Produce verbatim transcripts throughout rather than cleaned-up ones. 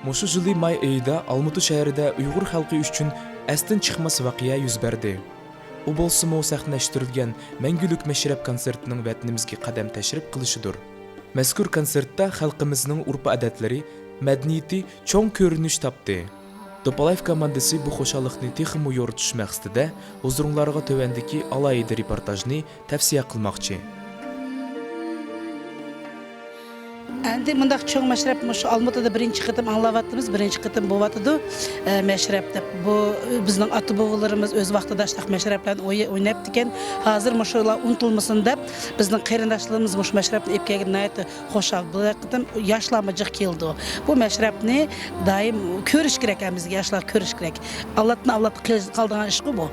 مۇشۇ يىلى ماي ئېيىدا ئالمۇتا شەھىرىدە ئۇيغۇر خەلقى ئۈچۈن ئەستىن چىقماس ۋەقىيە يۈز بەردى. ئۇ بولسىمۇ سەھنىلەشتۈرۈلگەن مەڭگۈلۈك مەشرەپ كونسېرتىنىڭ ۋەتىنىمىزگە قەدەم تەشرىپ قىلىشىدۇر. مەزكۇر كونسېرتتا خەلقىمىزنىڭ ئۇرپ-ئادەتلىرى، مەدەنىيىتى چوڭ كۆرۈنۈش تاپتى. دوپالايف كوماندىسى بۇ خۇشاللىقنى تېخىمۇ يورۇتۇش مەقسىتىدە ھۇزۇرۇڭلارغا تۆۋەندىكى ئالاھىدە رېپورتاژنى تەۋسىيە قىلماقچى. ئەمدى مۇنداق چوڭ مەشرەپ مۇشۇ ئالمۇتىدا بىرىنچى قېتىم ئاڭلاۋاتىمىز، بىرىنچى قېتىم بولۇۋاتىدۇ، ئە، مەشرەپ دەپ. بۇ بىزنىڭ ئاتا-بوۋىلىرىمىز ئۆز ۋاقتىدا شۇنداق مەشرەپلەرنى ئوي-، ئويناپتىكەن. ھازىر مۇشۇلار ئۇنتۇلمىسۇن دەپ، بىزنىڭ قېرىنداشلىرىمىز مۇشۇ مەشرەپنى ئېلىپ كەلگىنى ناھايىتى خۇشال. بۇ قېتىم ياشلارمۇ جىق كېلىدۇ. بۇ مەشرەپنى دائىم كۆرۈش كېرەك، ھەممىمىزگە ياشلارغا كۆرۈش كېرەك. ئاللاتىن ئاللاتقا قالىدىغان ئىشقۇ بۇ.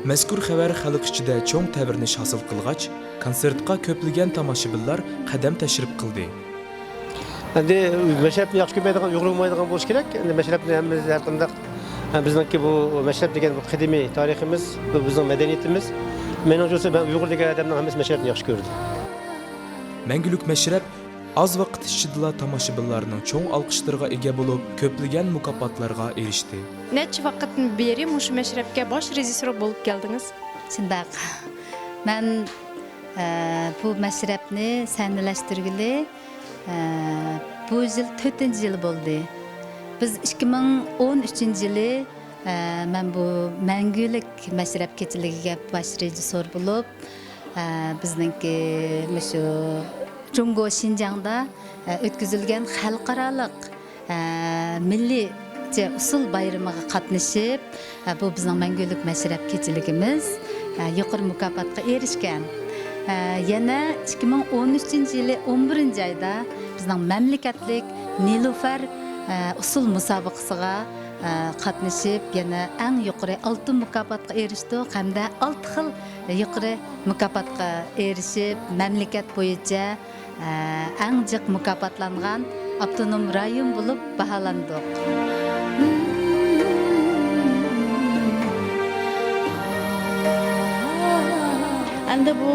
مەزكۇر خەۋەر خەلق ئىچىدە چوڭ تەۋرىنىش ھاسىل قىلغاچ، كونسېرتقا كۆپلىگەن تاماشىبىنلار قەدەم تەشرىپ قىلدى. ئەمدى مەشرەپنى ياخشى كۆرمەيدىغان، ئۇيغۇر بولمايدىغان بولۇشى كېرەك. ئەمدى مەشرەپنى ھەممىمىز ھەر قانداق، بىزنىڭكى بۇ مەشرەپ دېگەن بۇ قەدىمىي تارىخىمىز، بۇ بىزنىڭ مەدەنىيىتىمىز. مېنىڭچە بولسا، مەن ئۇيغۇر دېگەن ئادەمنىڭ ھەممىسى مەشرەپنى ياخشى كۆرىدۇ. مەڭگۈلۈك مەشرەپ ئاز ۋاقىت ئىچىدىلا تاماشىبىنلارنىڭ چوڭ ئالقىشلىرىغا ئىگە بولۇپ، كۆپلىگەن مۇكاپاتلارغا ئېرىشتى. نەچچە ۋاقىتتىن بېرى مۇشۇ مەشرەپكە باش رېژىسسور بولۇپ كەلدىڭىز. شۇنداق. مەن، ئە، بۇ مەشرەپنى سەھنىلەشتۈرگىلى، ئە، بۇ يىل تۆتىنچى يىل بولدى. بىز ئىككى مىڭ ئون ئۈچىنچى يىلى، ئە، مەن بۇ مەڭگۈلۈك مەشرەپ كېچىلىكىگە باش رېژىسسور بولۇپ، ئە، بىزنىڭكى مۇشۇ جۇڭگو شىنجاڭدا، ئە، ئۆتكۈزۈلگەن خەلقئارالىق، ئە، مىللىيچە ئۇسسۇل بايرىمىغا قاتنىشىپ، ئە، بۇ بىزنىڭ مەڭگۈلۈك مەشرەپ كېچىلىكىمىز، ئە، يۇقىرى مۇكاپاتقا ئېرىشكەن. ئە، يەنە ئىككى مىڭ ئون ئۈچىنچى يىلى ئون بىرىنچى ئايدا بىزنىڭ مەملىكەتلىك نېلۇفەر، ئە، ئۇسسۇل مۇسابىقىسىغا، ئە، قاتنىشىپ، يەنە ئەڭ يۇقىرى ئالتە مۇكاپاتقا ئېرىشتۇق ھەمدە ئالتە خىل يۇقىرى مۇكاپاتقا ئېرىشىپ، مەملىكەت بويىچە، ئە، ئەڭ جىق مۇكاپاتلانغان ئاپتونوم رايون بولۇپ باھالاندۇق. ئەمدى بۇ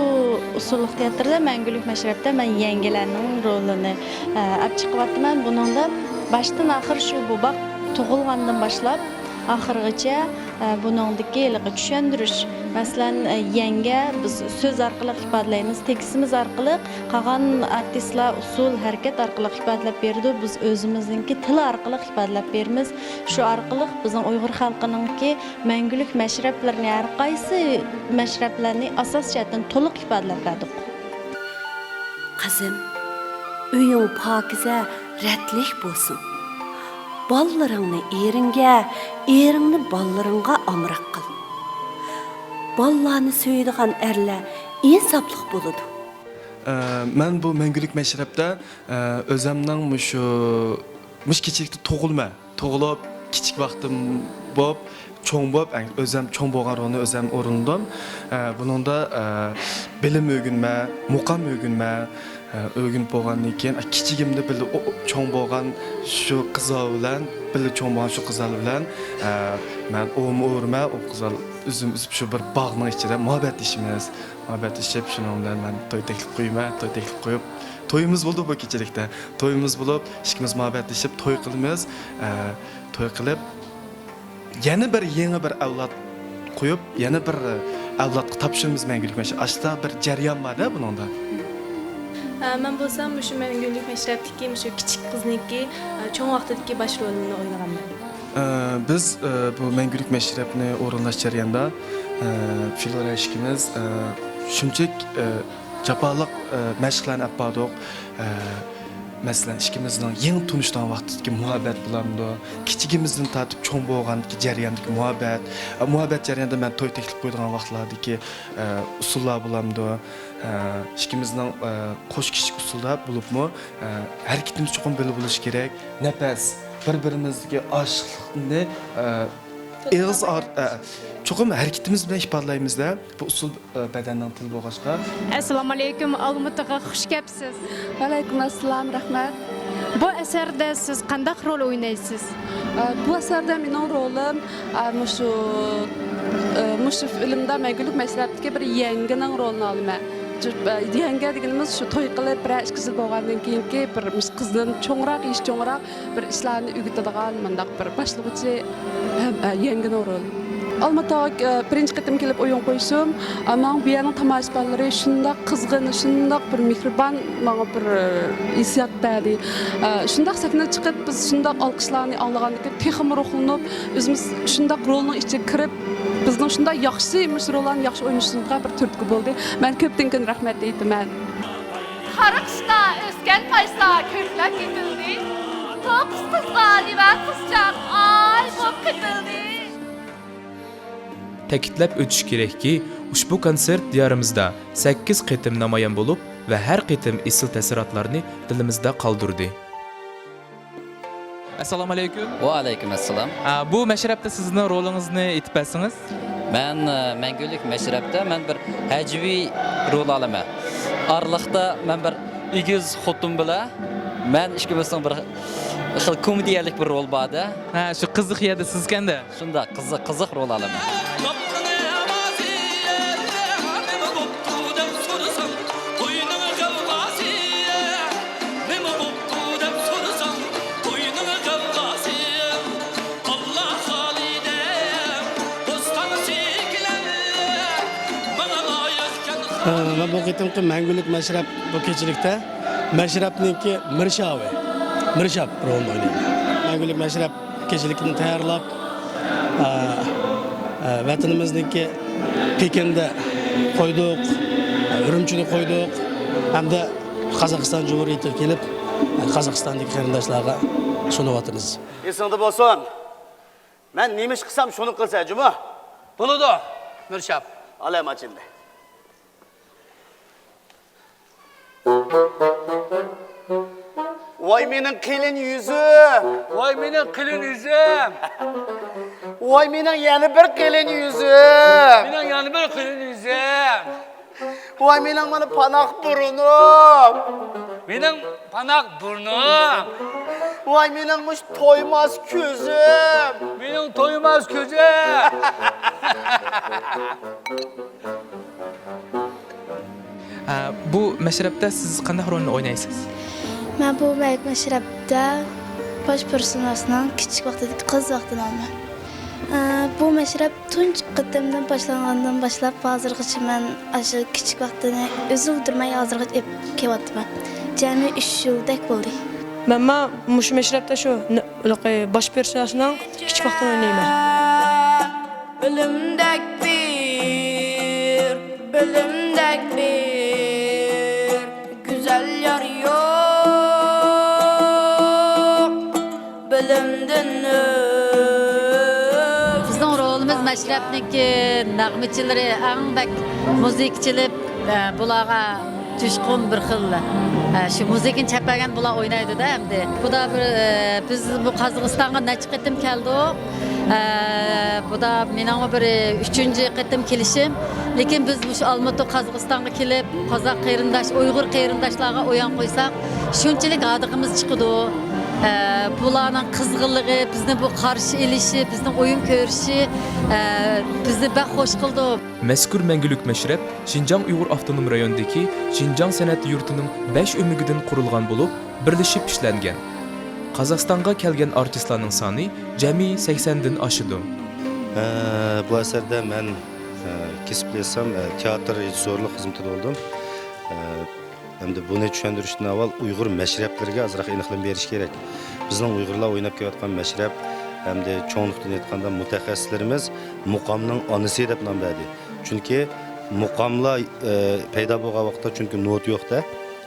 ئۇسسۇللۇق تىياتىردا مەڭگۈلۈك مەشرەپتە مەن يەڭگىلەرنىڭ رولىنى، ئە، ئەپ چىقىۋاتىمەن. بۇنىڭدا باشتىن ئاخىر شۇ بوۋاق تۇغۇلغاندىن باشلاپ، ئاخىرغىچە، ئە، بۇنىڭدىكى ھېلىقى چۈشەندۈرۈش، مەسىلەن، ئە، يەڭگە بىز سۆز ئارقىلىق ئىپادىلەيمىز، تېكىستىمىز ئارقىلىق، قالغان ئارتىسلار ئۇسسۇل، ھەرىكەت ئارقىلىق ئىپادىلەپ بېرىدۇ، بىز ئۆزىمىزنىڭكى تىلى ئارقىلىق ئىپادىلەپ بېرىمىز. شۇ ئارقىلىق بىزنىڭ ئۇيغۇر خەلقىنىڭكى مەڭگۈلۈك مەشرەپلىرىنى، ھەر قايسى مەشرەپلەرنى ئاساس جەھەتتىن تولۇق ئىپادىلەپ بەردۇق. قىزىم، ئۆيۈڭ پاكىزە، رەتلىك بولسۇن. بالىلىرىڭنى ئېرىڭگە، ئېرىڭنى بالىلىرىڭغا ئامراق قىل. بالىلارنى سۆيىدىغان ئەرلەر ئىنساپلىق بولىدۇ. ئە، مەن بۇ مەڭگۈلۈك مەشرەپتە، ئە، ئۆزەمنىڭ مۇشۇ، مۇشۇ كېچىلىكتە تۇغۇلما. تۇغۇلۇپ، كىچىك ۋاقتىم بولۇپ، چوڭ بولۇپ، ئەڭ ئۆزەم چوڭ بولغان رولنى ئۆزەم ئورۇندىدىم. ئە، بۇنىڭدا، ئە، بىلىم ئۆگىنىمەن، مۇقام ئۆگىنىمەن، ئە، ئۆگىنىپ بولغاندىن كېيىن، ئە، كىچىكىمدە بىللە ئو-، ئو-، چوڭ بولغان شۇ قىزلار بىلەن، بىللە چوڭ بولغان شۇ قىزلار بىلەن، ئە، مەن ئوۋمۇ ئورىمەن، ئوۋ قىزلار ئۈزۈم ئۈزۈپ شۇ بىر باغنىڭ ئىچىدە مۇھەببەتلىشىمىز. مۇھەببەتلىشىپ، شۇنىڭ بىلەن مەن توي تەكلىپ قويىمەن، توي تەكلىپ قويۇپ، تويىمىز بولدى بۇ كېچىلىكتە. تويىمىز بولۇپ، ئىككىمىز مۇھەببەتلىشىپ توي قىلىمىز. ئە، توي قىلىپ، يەنە بىر يېڭى بىر ئەۋلاد قويۇپ، يەنە بىر ئەۋلادقا تاپشۇرىمىز مەڭگۈلۈك مەشرەپ. ئاشۇنداق بىر جەريان بار-دە بۇنىڭدا. ئە، مەن بولسام مۇشۇ مەڭگۈلۈك مەشرەپتىكى مۇشۇ كىچىك قىزنىڭكى، ئە، چوڭ ۋاقتىدىكى باش رولىنى ئوينىغانمەن. ئە، بىز، ئە، بۇ مەڭگۈلۈك مەشرەپنى ئورۇنلاش جەريانىدا، ئە، فلورا ئىككىمىز، ئە، شۇنچىلىك، ئە، جاپالىق، ئە، مەشىقلەرنى ئەپ باردۇق. ئە، مەسىلەن، ئىككىمىزنىڭ يېڭى تونۇشىدىغان ۋاقتىدىكى مۇھەببەت بولامدۇ، كىچىكىمىزدىن تارتىپ چوڭ بولغاندىكى جەرياندىكى مۇھەببەت. ئە، مۇھەببەت جەريانىدا مەن توي تېكلىپ قويىدىغان ۋاقىتلاردىكى، ئە، ئۇسۇللار بولامدۇ، ئە، ئىككىمىزنىڭ، ئە، قوش كىشىلىك ئۇسۇلدا بولۇپمۇ، ئە، ھەرىكىتىمىز چوقۇم بىللە بولۇشى كېرەك. نەپەس، بىر-بىرىمىزدىكى ئاشىقلىقنى، ئە، ئېغىز ئار-، ئە، چوقۇم ھەرىكىتىمىز بىلەن ئىپادىلەيمىز-دە. بۇ ئۇسسۇل، ئە، بەدەننىڭ تىلى بولغاچقا. ئەسسالامۇئەلەيكۇم، ئالمۇتىغا خۇش كەپسىز. ۋەئەلەيكۇم ئەسسالام، رەھمەت. بۇ ئەسەردە سىز قانداق رول ئوينايسىز؟ ئە، بۇ ئەسەردە مېنىڭ رولۇم، ئە، مۇشۇ، ئە، مۇشۇ فىلىمدا مەڭگۈلۈك مەشرەپتىكى بىر يەڭگىنىڭ رولىنى ئالىمەن. يەڭگە دېگىنىمىز شۇ توي قىلىپ بىرەر ئىككى يىل بولغاندىن كېيىنكى بىر مۇشۇ قىزدىن چوڭراق، يېشى چوڭراق بىر ئىشلارنى ئۆگىتىدىغان مۇنداق بىر باشلىغۇچى ھەم، ئە، يەڭگىنىڭ رولى. ئالماتاغا، ئە، بىرىنچى قېتىم كېلىپ ئويۇن قويۇشۇم، ئە، ماڭا بۇ يەرنىڭ تاماشىبىنلىرى شۇنداق قىزغىن، شۇنداق بىر مېھرىبان، ماڭا بىر، ئە، ھېسسىيات بەردى. ئە، شۇنداق سەھنىگە چىقىپ، بىز شۇنداق ئالقىشلارنى ئاڭلىغاندىن كېيىن تېخىمۇ روھلىنىپ، ئۆزىمىز شۇنداق رولنىڭ ئىچىگە كىرىپ، بىزنىڭ شۇنداق ياخشى مۇشۇ روللارنى ياخشى ئوينىشىمىزغا بىر تۈرتكە بولدى. مەن كۆپتىن كۆپ رەھمەت ئېيتىمەن. قارا قىشتا ئۆسكەن پايسا كۆكلەپ يېتىلدى. توققۇز قىزغا لىۋا قىزچاق ئاي بولۇپ قېتىلدى. تەكىتلەپ ئۆتۈش كېرەككى، ئۇشبۇ كونسېرت دىيارىمىزدا سەككىز قېتىم نامايان بولۇپ ۋە ھەر قېتىم ئېسىل تەسىراتلارنى دىلىمىزدا قالدۇردى. ئەسسالامۇ ئەلەيكۇم. ۋەئەلەيكۇم ئەسسالام. ئا، بۇ مەشرەپتە سىزنىڭ رولىڭىزنى ئېيتىپ بەرسىڭىز. مەن، ئە، مەڭگۈلۈك مەشرەپتە مەن بىر ھەجۋىي رول ئالىمەن. ئارىلىقتا مەن بىر ئېگىز خوتۇن بىلەن مەن ئىككىمىزنىڭ بىر خىل كومېدىيەلىك بىر رول بار-دە. ھە، شۇ قىزىق يەردە سىزكەن-دە. شۇنداق، قىزىق، قىزىق رول ئالىمەن. ئە، مەن بۇ قېتىمقى مەڭگۈلۈك مەشرەپ بۇ كېچىلىكتە مەشرەپنىڭكى مىرشاۋى، مىرشاپ رولىنى ئوينايمەن. مەڭگۈلۈك مەشرەپ كېچىلىكىنى تەييارلاپ، ئە، ئە، ۋەتىنىمىزنىڭكى پېكىندا قويدۇق، ئۈرۈمچىدە قويدۇق ھەمدە قازاقىستان جۇمھۇرىيىتىگە كېلىپ، قازاقىستاندىكى قېرىنداشلارغا سۇنۇۋاتىمىز. ئېسىڭدە بولسۇن، مەن نېمە ئىش قىلسام، شۇنى قىلسا، جۇمۇ؟ بولىدۇ، مىرشاپ. ئالە ماچىننى. ۋاي مېنىڭ قېلىن يۈزۈم! ۋاي مېنىڭ قېلىن يۈزۈم! ۋاي مېنىڭ يەنە بىر قېلىن يۈزۈم! مېنىڭ يەنە بىر قېلىن يۈزۈم! ۋاي مېنىڭ مانا پاناق بۇرنۇم! مېنىڭ پاناق بۇرنۇم! ۋاي مېنىڭ مۇشۇ تويماس كۆزۈم! مېنىڭ تويماس كۆزۈم! ئە، بۇ مەشرەپتە سىز قانداق رولنى ئوينايسىز؟ مەن بۇ مە-، مەشرەپتە باش پېرسوناژنىڭ كىچىك ۋاقتىدىكى قىز ۋاقتىنى ئالىمەن. ئە، بۇ مەشرەپ تۇنجى قېتىمدىن باشلانغاندىن باشلاپ ھازىرغىچە مەن ئاشۇ كىچىك ۋاقتىنى ئۈزۈلدۈرمەي ھازىرغىچە ئېلىپ كېلىۋاتىمەن. جەمئىي ئۈچ يىلدەك بولدى. مەنمۇ مۇشۇ مەشرەپتە شۇ ن-، ھېلىقى باش پېرسوناژنىڭ كىچىك ۋاقتىنى ئوينايمەن. بىلىمدەك بىر، بىلىمدەك بىر گۈزەل يار يوق، بىلىمدىن ئۆتۈپ. بىزنىڭ رولىمىز مەشرەپنىڭكى نەغمىچىلىرى ئەڭ بەك مۇزىكا چېلىپ، ئە، بۇلارغا جۇشقۇن بىر خىل، ئە، شۇ مۇزىكىنى چەپ بەرگەن بۇلار ئوينايدۇ-دە ئەمدى. بۇدا بىر، ئە، بىز بۇ قازاقىستانغا نەچچە قېتىم كەلدۇق. ئە، بۇدا مېنىڭمۇ بىر، ئە، ئۈچىنچى قېتىم كېلىشىم. لېكىن بىز مۇشۇ ئالمۇتا، قازاقىستانغا كېلىپ، قازاق قېرىنداش، ئۇيغۇر قېرىنداشلارغا ئويۇن قويساق، شۇنچىلىك ھاردۇقىمىز چىقىدۇ. ئە، بۇلارنىڭ قىزغىنلىقى، بىزنى بۇ قارشى ئېلىشى، بىزنىڭ ئويۇن كۆرۈشى، ئە، بىزنى بەك خوش قىلىدۇ. مەزكۇر مەڭگۈلۈك مەشرەپ شىنجاڭ ئۇيغۇر ئاپتونوم رايونىدىكى شىنجاڭ سەنئەت يۇرتىنىڭ بەش ئۆمىكىدىن قۇرۇلغان بولۇپ، بىرلىشىپ ئىشلەنگەن. قازاقىستانغا كەلگەن ئارتىسلارنىڭ سانى جەمئىي سەكسەندىن ئاشىدۇ. ئە، بۇ ئەسەردە مەن، ئە، كەسىپلىك ئېيتسام، ئە، تىياتىر رېژىسسورلۇق خىزمىتىدە بولدۇم. ئە، ئەمدى بۇنى چۈشەندۈرۈشتىن ئاۋۋال ئۇيغۇر مەشرەپلىرىگە ئازراق ئېنىقلىما بېرىش كېرەك. بىزنىڭ ئۇيغۇرلار ئويناپ كېلىۋاتقان مەشرەپ، ئەمدى چوڭ نۇقتىدىن ئېيتقاندا مۇتەخەسسىسلىرىمىز مۇقامنىڭ ئانىسى دەپ نام بەردى. چۈنكى مۇقاملار، ئە، پەيدا بولغان ۋاقىتتا چۈنكى نوتا يوق-دە.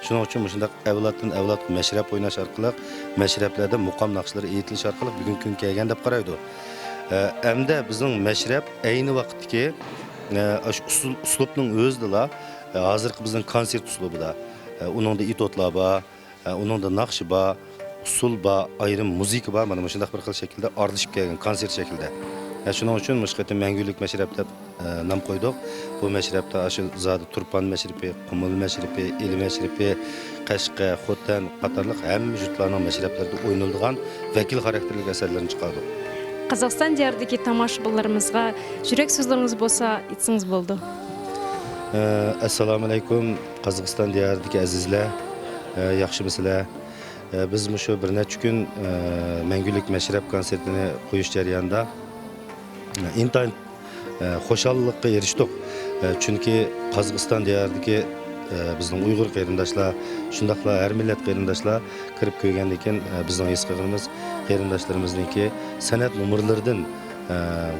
شۇنىڭ ئۈچۈن مۇشۇنداق ئەۋلادتىن ئەۋلادقا مەشرەپ ئويناش ئارقىلىق مەشرەپلەردە مۇقام ناخشىلىرى ئېيتىلىش ئارقىلىق بۈگۈنكى كۈنگە كەلگەن دەپ قارايدۇ. ئە، ئەمدى بىزنىڭ مەشرەپ ئەينى ۋاقىتتىكى، ئە، ئاشۇ ئۇسسۇل-، ئۇسلۇبنىڭ ئۆزىدىلا، ئە، ھازىرقى بىزنىڭ كونسېرت ئۇسلۇبىدا، ئە، ئۇنىڭدا ئېتيۇدلار بار، ئە، ئۇنىڭدا ناخشا بار، ئۇسسۇل بار، ئايرىم مۇزىكا بار. مانا مۇشۇنداق بىر خىل شەكىلدە ئارىلىشىپ كەلگەن كونسېرت شەكلىدە. ئە، شۇنىڭ ئۈچۈن مۇشۇ قېتىم مەڭگۈلۈك مەشرەپ دەپ ئە، نام قويدۇق. بۇ مەشرەپتە ئاشۇ زادى تۇرپان مەشرىپى، قۇمۇل مەشرىپى، ئىلى مەشرىپى، قەشقەر، خوتەن قاتارلىق ھەممە يۇرتلارنىڭ مەشرەپلىرىدە ئوينىلىدىغان ۋەكىل خاراكتېرلىك ئەسەرلەرنى چىقاردۇق. قازاقىستان دىيارىدىكى تاماشىبىنلىرىمىزغا يۈرەك سۆزلىرىڭىز بولسا ئېيتسىڭىز بولىدۇ. ئەسسالامۇئەلەيكۇم، قازاقىستان دىيارىدىكى ئەزىزلەر، ياخشىمۇسىلەر؟ بىز مۇشۇ بىر نەچچە كۈن مەڭگۈلۈك مەشرەپ كونسېرتىنى قويۇش جەريانىدا ئىنتايىن خۇشاللىققا ئېرىشتۇق. چۈنكى قازاقىستان دىيارىدىكى بىزنىڭ ئۇيغۇر قېرىنداشلار، شۇنداقلا ھەر مىللەت قېرىنداشلار كىرىپ كۆرگەندىن كېيىن، بىزنىڭ ھېس قىلغىنىمىز، قېرىنداشلىرىمىزنىڭكى سەنئەت نومۇرلىرىدىن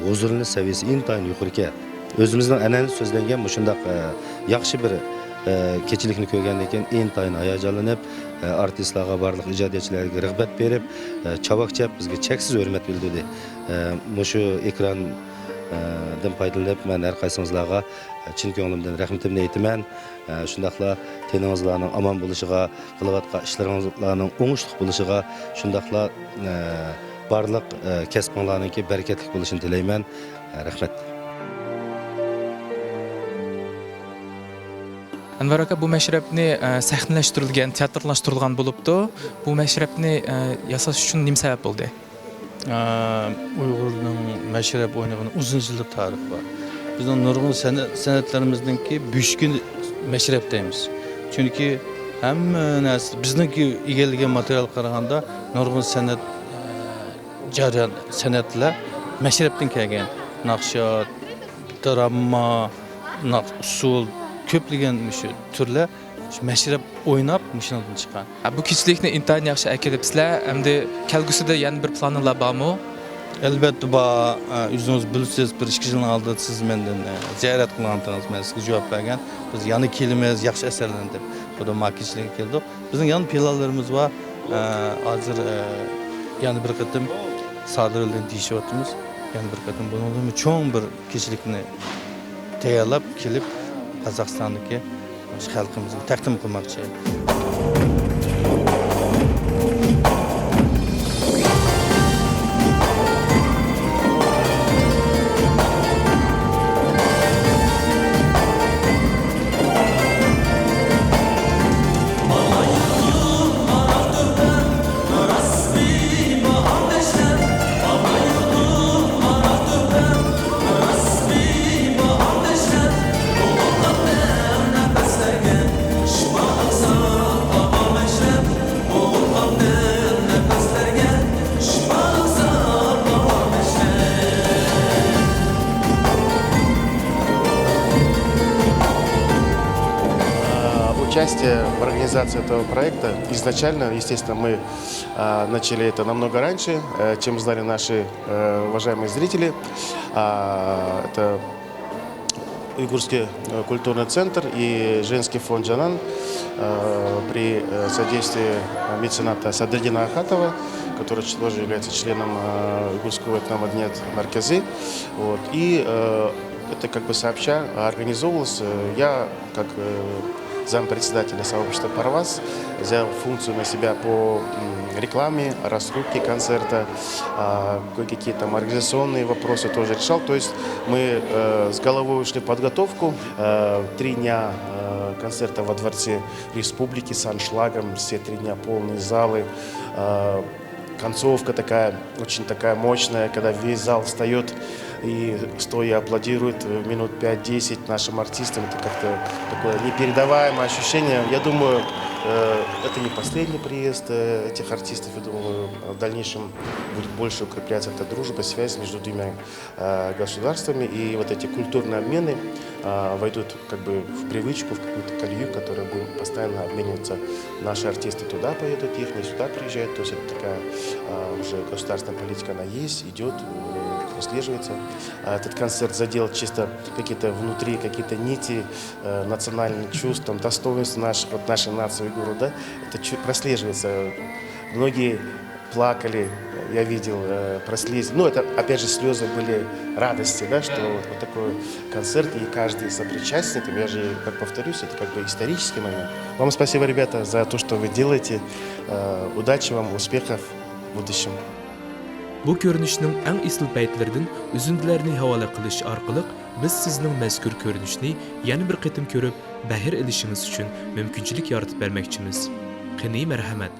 ھۇزۇرلىنىش سەۋىيەسى ئىنتايىن يۇقىرىكەن. ئۆزىمىزنىڭ ئەنئەنىسى سۆزلەنگەن مۇشۇنداق ياخشى بىر كېچىلىكنى كۆرگەندىن كېيىن ئىنتايىن ھاياجانلىنىپ، ئارتىسلارغا، بارلىق ئىجادىيەتچىلەرگە رىغبەت بېرىپ، چاۋاك چەپ بىزگە چەكسىز ھۆرمەت بىلدۈردى. مۇشۇ ئېكراندىن پايدىلىنىپ، مەن ھەر قايسىڭىزلارغا چىن كۆڭلۈمدىن رەھمىتىمنى ئېيتىمەن. شۇنداقلا تېنىڭىزلارنىڭ ئامان بولۇشىغا، قىلىۋاتقان ئىشلىرىڭلارنىڭ ئوڭۇشلۇق بولۇشىغا، شۇنداقلا بارلىق كەسپىڭلارنىڭكى بەرىكەتلىك بولۇشىنى تىلەيمەن. رەھمەت. ئەنۋەر ئاكا، بۇ مەشرەپنى، ئە، سەھنىلەشتۈرۈلگەن، تىياتىرلاشتۇرۇلغان بولۇپتۇ. بۇ مەشرەپنى، ئە، ياساش ئۈچۈن نېمە سەۋەب بولدى؟ ئە، ئۇيغۇرنىڭ مەشرەپ ئوينىغىنى ئۇزۇن يىللىق تارىخى بار. بىزنىڭ نۇرغۇن سەنئەت، سەنئەتلىرىمىزنىڭكى بۆشۈكى مەشرەپ دەيمىز. چۈنكى ھەممە نەرسە بىزنىڭكى ئىگىلىگەن ماتېرىيالغا قارىغاندا نۇرغۇن سەنئەت، ئە، جەريان، سەنئەتلەر مەشرەپتىن كەلگەن. ناخشا، دىراما، ناخ-، ئۇسسۇل، كۆپلىگەن مۇشۇ تۈرلەر شۇ مەشرەپ ئويناپ مۇشۇنىڭدىن چىققان. ھە، بۇ كېچىلىكنى ئىنتايىن ياخشى ئەكېلىپسىلەر. ئەمدى كەلگۈسىدە يەنە بىر پىلانىڭلار بارمۇ؟ ئەلۋەتتە بار. ئە، ئۆزىڭىز بىلىسىز، بىر ئىككى يىلنىڭ ئالدىدا سىز مەندىن، ئە، زىيارەت قىلغانتىڭىز، مەن سىزگە جاۋاب بەرگەن. بىز يەنە كېلىمىز، ياخشى ئەسەرلەرنى دەپ. بۇ يەردە ما كېچىلىككە كەلدۇق. بىزنىڭ يەنە پىلانلىرىمىز بار. ئە، ھازىر، ئە، يەنە بىر قېتىم سادىر بىلەن دېيىشىۋاتىمىز. يەنە بىر قېتىم بۇنىڭدىنمۇ چوڭ بىر كېچىلىكنى تەييارلاپ كېلىپ، قازاقىستاندىكى خەلقىمىزگە تەقدىم قىلماقچى. Об участии в организации этого проекта изначально, естественно, мы, а, начали это намного раньше, э, чем знали наши, э, уважаемые зрители. А, это Уйгурский, э, культурный центр и женский фонд «Джанан», э, при, э, содействии, э, мецената Садридина Ахатова, который ч-, тоже является членом, э, Уйгурского этномаданият марказы. Вот. И, э, это как бы сообща организовывалось. Э, я, как, э, зампредседателя сообщества «Парвас», взял функцию на себя по, м, рекламе, раскрутке концерта, а, кое-какие там организационные вопросы тоже решал. То есть мы, э, с головой ушли в подготовку. Э, три дня, э, концерта во Дворце Республики с аншлагом, все три дня полные залы. Э, концовка такая, очень такая мощная, когда весь зал встаёт и стоя аплодирует, э, минут пять-десять нашим артистам. Это как-то такое непередаваемое ощущение. Я думаю, э, это не последний приезд, э, этих артистов. Я думаю, в дальнейшем будет больше укрепляться эта дружба, связь между двумя, э, государствами. И вот эти культурные обмены, э, войдут как бы в привычку, в какую-то колею, которая будет постоянно обмениваться. Наши артисты туда поедут, ихние сюда приезжают. То есть это такая, э, уже государственная политика, она есть, идёт, э, прослеживается. А этот концерт задел чисто какие-то внутри, какие-то нити, э, национальных чувств, там, достоинств наших, вот нашей нации уйгуров, да, это чу-, прослеживается. Многие плакали, я видел, э, прослез-, ну, это, опять же, слёзы были радости, да, что вот, вот такой концерт, и каждый сопричастник, я же, как повторюсь, это как бы исторический момент. Вам спасибо, ребята, за то, что вы делаете. Э, удачи вам, успехов в будущем. بۇ كۆرۈنۈشنىڭ ئەڭ ئېسىل پەيتلىرىدىن ئۈزۈندىلەرنى ھاۋالە قىلىش ئارقىلىق، بىز سىزنىڭ مەزكۇر كۆرۈنۈشنى يەنە بىر قېتىم كۆرۈپ، بەھر ئېلىشىڭىز ئۈچۈن مۇمكىنچىلىك يارىتىپ بەرمەكچىمىز. قېنى، مەرھەمەت!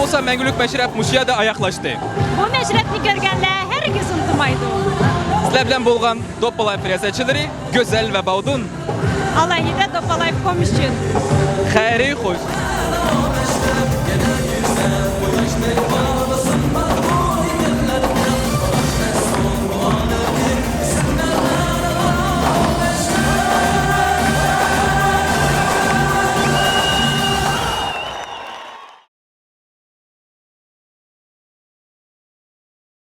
بولسا مەڭگۈلۈك مەشرەپ مۇشۇ يەردە ئاياغلاشتى. بۇ مەشرەپنى كۆرگەنلەر ھەرگىز ئۇنتۇمايدۇ. سىلەر بىلەن بولغان دوپپا لايف رىياسەتچىلىرى گۈزەل ۋە باۋدۇن. ئالاھىدە دوپپا لايف كوم ئۈچۈن. خەيرى خوش.